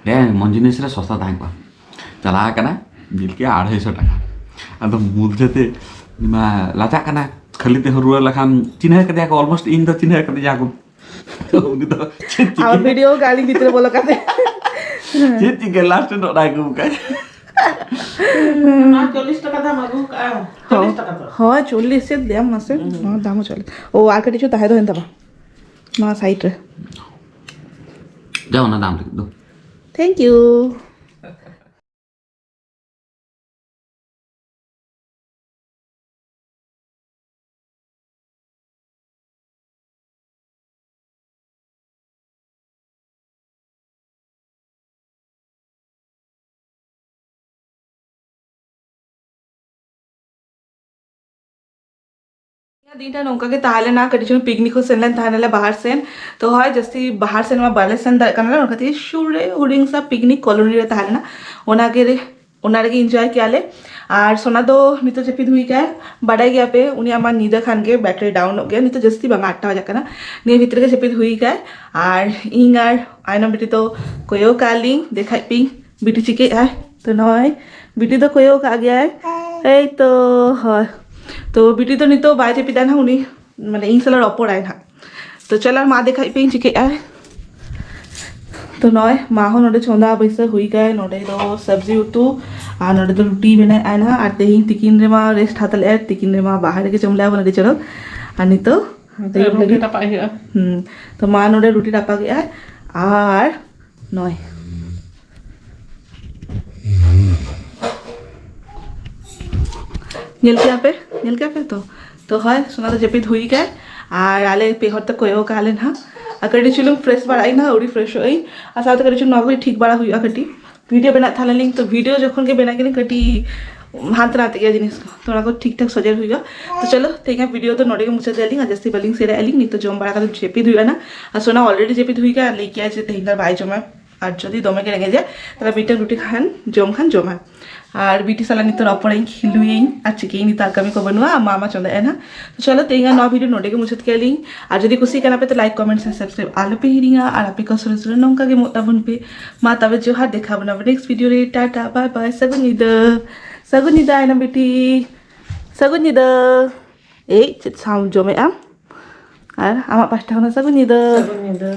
ᱦᱮᱸ, ᱢᱚᱡᱽ ᱡᱤᱱᱤᱥ ᱨᱮ ᱥᱚᱥᱛᱟ ᱛᱟᱦᱮᱸ ᱠᱚᱜᱼᱟ᱾ ᱪᱟᱞᱟᱣ ᱠᱟᱱᱟ, ᱵᱤᱞ ᱠᱮᱜᱼᱟ ᱟᱲᱟᱭᱥᱚ ᱴᱟᱠᱟ᱾ ᱟᱫᱚ ᱢᱚᱫᱽᱫᱷᱮ ᱛᱮ ᱢᱟ ᱞᱟᱡᱟᱜ ᱠᱟᱱᱟ, ᱠᱷᱟᱹᱞᱤ ᱛᱮᱦᱚᱸ ᱨᱩᱣᱟᱹᱲ ᱞᱮᱠᱷᱟᱱ ᱪᱤᱱᱦᱟᱹ ᱠᱟᱫᱮᱭᱟ ᱠᱚ, almost ᱤᱧ ᱫᱚ ᱪᱤᱱᱦᱟᱹ ᱠᱟᱫᱤᱧᱟ ᱠᱚ᱾ ᱩᱱᱤ ᱫᱚ ᱪᱮᱫ ᱟᱵᱟᱨ ᱪᱤᱠᱟᱹ? ᱵᱷᱤᱰᱤᱭᱳ ᱠᱟᱜ ᱞᱤᱧ ᱵᱷᱤᱛᱨᱤ ᱵᱚᱞᱚ ᱠᱟᱛᱮ᱾ ᱪᱮᱫ ᱪᱤᱠᱟᱹ? ᱞᱟᱥᱴ ᱨᱮ ᱱᱚᱰᱮ ᱟᱹᱜᱩ ᱠᱟᱜ᱾ ᱚᱱᱟ ᱪᱚᱞᱞᱤᱥ ᱴᱟᱠᱟ ᱫᱟᱢ ᱟᱹᱜᱩ ᱠᱟᱜᱼᱟ᱾ ᱪᱚᱞᱞᱤᱥ ᱴᱟᱠᱟ ᱫᱚ᱾ ᱦᱳᱭ, ᱪᱚᱞᱞᱤᱥ ᱪᱮᱫ ᱫᱟᱢ ᱢᱟᱥᱮ? ᱦᱩᱸ᱾ ᱱᱚᱣᱟ ᱫᱟᱢ ᱦᱚᱸ ᱪᱚᱞᱞᱤᱥ᱾ ᱳ, ᱟᱨ ᱠᱟᱹᱴᱤᱡ ᱪᱚ ᱛᱟᱦᱮᱸ ᱫᱚ ᱦᱮᱱ ᱛᱟᱢᱟ᱾ ᱱᱚᱣᱟ ᱥᱟᱭᱤᱰ ᱨᱮ᱾ ᱡᱟ, ᱚᱱᱟ ᱫᱟᱢ ᱞᱟᱹᱜᱤᱫ ᱫᱚ᱾ Thank you. ᱫᱤᱱᱴᱟ ᱱᱚᱝᱠᱟ ᱜᱮ ᱛᱟᱦᱮᱸ ᱞᱮᱱᱟ, ᱠᱟᱹᱴᱤᱡ ᱪᱩᱞᱩᱝ ᱯᱤᱠᱱᱤᱠ ᱦᱚᱸ ᱥᱮᱱ ᱞᱮᱱ ᱛᱟᱦᱮᱸ ᱱᱟᱞᱮ ᱵᱟᱦᱟᱨ ᱥᱮᱱ᱾ ᱛᱚ ᱦᱳᱭ, ᱡᱟᱹᱥᱛᱤ ᱵᱟᱦᱟᱨ ᱥᱮᱱ ᱢᱟ ᱵᱟᱞᱮ ᱥᱮᱱ ᱫᱟᱲᱮᱭᱟᱜ ᱠᱟᱱᱟ, ᱚᱱᱟ ᱠᱷᱟᱹᱛᱤᱨ ᱥᱩᱨ ᱨᱮ ᱦᱩᱰᱤᱧ ᱥᱟ ᱯᱤᱠᱱᱤᱠ ᱠᱚᱞᱚᱱᱤ ᱨᱮ ᱛᱟᱦᱮᱸ ᱞᱮᱱᱟ, ᱚᱱᱟ ᱜᱮ ᱨᱮ, ᱚᱱᱟ ᱨᱮᱜᱮ ᱤᱱᱡᱚᱭ ᱠᱮᱜᱼᱟ ᱞᱮ᱾ ᱟᱨ ᱥᱳᱱᱟ ᱫᱚ ᱱᱤᱛᱚᱜ ᱡᱟᱹᱯᱤᱫ ᱦᱩᱭ ᱠᱟᱭ, ᱵᱟᱰᱟᱭ ᱜᱮᱭᱟ ᱯᱮ ᱩᱱᱤᱭᱟᱜ ᱢᱟ ᱧᱤᱫᱟᱹ ᱠᱷᱟᱱ ᱜᱮ ᱵᱮᱴᱟᱨᱤ ᱰᱟᱣᱩᱱᱚᱜ ᱜᱮᱭᱟ, ᱱᱤᱛᱚᱜ ᱡᱟᱹᱥᱛᱤ ᱵᱟᱝᱟ, ᱟᱴ ᱴᱟ ᱵᱟᱡᱟᱜ ᱠᱟᱱᱟ, ᱱᱤᱭᱟᱹ ᱵᱷᱤᱛᱨᱤ ᱨᱮᱜᱮ ᱡᱟᱹᱯᱤᱫ ᱦᱩᱭ ᱠᱟᱭ᱾ ᱟᱨ ᱤᱧ ᱟᱨ ᱟᱭᱱᱚᱢ ᱵᱤᱴᱤ ᱫᱚ ᱠᱚᱭᱚᱜ ᱠᱟᱜ ᱞᱤᱧ, ᱫᱮᱠᱷᱟᱭ ᱯᱤᱧ ᱵᱤᱴᱤ ᱪᱤᱠᱟᱹᱭᱮᱫ ᱟᱭ᱾ ᱛᱚ ᱱᱚᱜᱼᱚᱭ ᱵᱤᱴᱤ ᱫᱚ ᱠᱚᱭᱚᱜ ᱠᱟᱜ ᱜᱮᱭᱟᱭ, ᱮᱭ ᱛᱚ᱾ ᱦᱳᱭ, ᱛᱚ ᱵᱤᱴᱤ ᱫᱚ ᱱᱤᱛᱚᱜ ᱵᱟᱭ ᱡᱟᱹᱯᱤᱫᱟ ᱱᱟᱦᱟᱜ, ᱩᱱᱤ ᱢᱟᱱᱮ ᱤᱧ ᱥᱟᱞᱟᱜ ᱨᱚᱯᱚᱲᱟᱭ ᱱᱟᱦᱟᱜ᱾ ᱛᱚ ᱪᱚᱞᱚ ᱢᱟ ᱫᱮᱠᱷᱟᱭ ᱯᱮ ᱤᱧ ᱪᱤᱠᱟᱹᱭᱮᱫ ᱟᱭ᱾ ᱛᱚ ᱱᱚᱜᱼᱚᱭ ᱢᱟ ᱦᱚᱸ ᱱᱚᱰᱮ ᱪᱚᱸᱫᱟ ᱵᱟᱹᱭᱥᱟᱹᱣ ᱦᱩᱭ ᱠᱟᱭ, ᱱᱚᱰᱮ ᱫᱚ ᱥᱚᱵᱽᱡᱤ ᱩᱛᱩ ᱟᱨ ᱱᱚᱰᱮ ᱫᱚ ᱨᱩᱴᱤ ᱵᱮᱱᱟᱣᱮᱫ ᱟᱭ ᱱᱟᱦᱟᱜ᱾ ᱟᱨ ᱛᱮᱦᱮᱧ ᱛᱤᱠᱤᱱ ᱨᱮᱢᱟ ᱨᱮᱥᱴ ᱦᱟᱛᱟᱣ ᱞᱮᱫᱼᱟᱭ, ᱛᱤᱠᱤᱱ ᱨᱮᱢᱟ ᱵᱟᱦᱨᱮ ᱨᱮᱜᱮ ᱡᱚᱢ ᱞᱮᱫᱼᱟ ᱵᱚᱱ ᱟᱹᱰᱤ ᱪᱚᱨᱚᱠ᱾ ᱟᱨ ᱱᱤᱛᱚᱜ ᱟᱹᱭᱩᱵ ᱨᱩᱴᱤ ᱞᱟᱹᱜᱤᱫ ᱨᱟᱯᱟᱜ ᱦᱩᱭᱩᱜᱼᱟ᱾ ᱦᱩᱸ, ᱛᱚ ᱢᱟ ᱱᱚᱰᱮ ᱨᱩᱴᱤ ᱨᱟᱯᱟᱜᱮᱫ ᱟᱭ ᱟᱨ ᱱᱚᱭ᱾ ᱧᱮᱞ ᱠᱮᱜᱼᱟ ᱯᱮ? ᱧᱮᱞ ᱠᱮᱜᱼᱟ ᱯᱮ ᱛᱚ? ᱛᱚ ᱦᱳᱭ, ᱥᱳᱱᱟ ᱫᱚ ᱡᱟᱹᱯᱤᱫ ᱦᱩᱭ ᱠᱟᱭ᱾ ᱟᱨ ᱟᱞᱮ ᱯᱮ ᱦᱚᱲ ᱛᱮ ᱠᱚᱭᱚᱜ ᱠᱟᱜ ᱞᱮ ᱱᱟᱦᱟᱜ᱾ ᱟᱨ ᱠᱟᱹᱴᱤᱡ ᱪᱩᱞᱩᱝ ᱯᱷᱨᱮᱥ ᱵᱟᱲᱟᱜ ᱟᱹᱧ ᱱᱟᱦᱟᱜ, ᱟᱹᱣᱨᱤ ᱯᱷᱨᱮᱥᱚᱜ ᱟᱹᱧ᱾ ᱟᱨ ᱥᱟᱶᱛᱮ ᱠᱟᱹᱴᱤᱡ ᱪᱩᱞᱩᱝ ᱱᱚᱣᱟ ᱠᱚ ᱴᱷᱤᱠ ᱵᱟᱲᱟ ᱦᱩᱭᱩᱜᱼᱟ ᱠᱟᱹᱴᱤᱡ᱾ ᱵᱷᱤᱰᱤᱭᱳ ᱵᱮᱱᱟᱜ ᱛᱟᱦᱮᱸ ᱞᱮᱱᱟᱞᱤᱧ, ᱛᱚ ᱵᱷᱤᱰᱤᱭᱳ ᱡᱚᱠᱷᱚᱱ ᱜᱮ ᱵᱮᱱᱟᱜ ᱜᱮᱞᱤᱧ ᱠᱟᱹᱴᱤᱡ ᱦᱟᱱᱛᱮ ᱱᱟᱛᱮ ᱜᱮᱭᱟ ᱡᱤᱱᱤᱥ ᱠᱚ, ᱛᱚ ᱚᱱᱟ ᱠᱚ ᱴᱷᱤᱠ ᱴᱷᱟᱠ ᱥᱚᱡᱷᱮ ᱦᱩᱭᱩᱜᱼᱟ᱾ ᱛᱚ ᱪᱚᱞᱚ, ᱛᱮᱦᱮᱧᱟᱜ ᱵᱷᱤᱰᱤᱭᱳ ᱫᱚ ᱱᱚᱰᱮ ᱜᱮ ᱢᱩᱪᱟᱹᱫ ᱮᱫᱟᱞᱤᱧ᱾ ᱟᱨ ᱡᱟᱹᱥᱛᱤ ᱵᱟᱹᱞᱤᱧ ᱥᱮᱨᱟᱜᱼᱟ ᱞᱤᱧ, ᱱᱤᱛᱚᱜ ᱡᱚᱢ ᱵᱟᱲᱟ ᱠᱟᱛᱮ ᱡᱟᱹᱯᱤᱫ ᱦᱩᱭᱩᱜᱼᱟ ᱱᱟ᱾ ᱟᱨ ᱥᱳᱱᱟ already ᱡᱟᱹᱯᱤᱫ ᱦᱩᱭ ᱠᱟᱱᱟ, ᱞᱟᱹᱭ ᱠᱮᱜᱼᱟᱭ ᱡᱮ ᱛᱮᱦᱮᱧ ᱫᱚ ᱵᱟᱭ ᱡᱚᱢᱟ᱾ ᱟᱨ ᱡᱩᱫᱤ ᱫᱚᱢᱮ ᱜᱮ ᱨᱮᱸᱜᱮᱡᱮᱭᱟ, ᱛᱟᱦᱞᱮ ᱢᱤᱫᱴᱮᱱ ᱨᱩᱴᱤ ᱠᱷᱟᱱ ᱡᱚᱢ ᱠᱷᱟᱱ ᱡᱚᱢᱟ᱾ ᱟᱨ ᱵᱤᱴᱤ ᱥᱟᱞᱟᱜ ᱱᱤᱛᱚᱜ ᱨᱚᱯᱚᱲᱟᱹᱧ, ᱠᱷᱤᱞᱩᱭᱟᱹᱧ, ᱟᱨ ᱪᱤᱠᱟᱹᱭᱟᱹᱧ, ᱱᱤᱛᱚᱜ ᱠᱟᱹᱢᱤ ᱠᱚ ᱵᱟᱹᱱᱩᱜᱼᱟ, ᱢᱟ ᱢᱟ ᱪᱚᱸᱫᱟᱭᱟ ᱱᱟᱦᱟᱜ᱾ ᱛᱚ ᱪᱚᱞᱚ, ᱛᱮᱦᱮᱧᱟᱜ ᱱᱚᱣᱟ ᱵᱷᱤᱰᱤᱭᱳ ᱱᱚᱰᱮ ᱜᱮ ᱢᱩᱪᱟᱹᱫ ᱠᱮᱜᱼᱟ ᱞᱤᱧ᱾ ᱟᱨ ᱡᱩᱫᱤ ᱠᱩᱥᱤ ᱠᱟᱱᱟ ᱯᱮ, ᱛᱚ like, comment, share, subscribe ᱟᱞᱚ ᱯᱮ ᱦᱤᱲᱤᱧᱟ᱾ ᱟᱨ ᱟᱯᱮ ᱠᱚ ᱥᱩᱨ ᱥᱩᱨ ᱱᱚᱝᱠᱟ ᱜᱮ ᱢᱚᱜ ᱛᱟᱵᱚᱱ ᱯᱮ᱾ ᱢᱟ ᱛᱚᱵᱮ ᱡᱚᱦᱟᱨ, ᱫᱮᱠᱷᱟ ᱵᱚᱱᱟ ᱟᱵᱚ next ᱵᱷᱤᱰᱤᱭᱳ ᱨᱮ᱾ ᱴᱟᱴᱟ, bye bye, ᱥᱟᱹᱜᱩᱱ ᱧᱤᱫᱟᱹ, ᱥᱟᱹᱜᱩᱱ ᱧᱤᱫᱟᱹ ᱟᱭᱱᱚᱢ ᱵᱤᱴᱤ, ᱥᱟᱹᱜᱩᱱ ᱧᱤᱫᱟᱹ᱾ ᱮᱭ ᱪᱮᱫ ᱥᱟᱢ ᱡᱚᱢᱮᱜᱼᱟ? ᱟᱨ ᱟᱢᱟᱜ ᱯᱟᱦᱴᱟ ᱠᱷᱚᱱ ᱦᱚᱸ ᱥᱟᱹᱜᱩᱱ ᱧᱤᱫᱟᱹ᱾ ᱥᱟᱹᱜᱩᱱ ᱧᱤᱫᱟᱹ᱾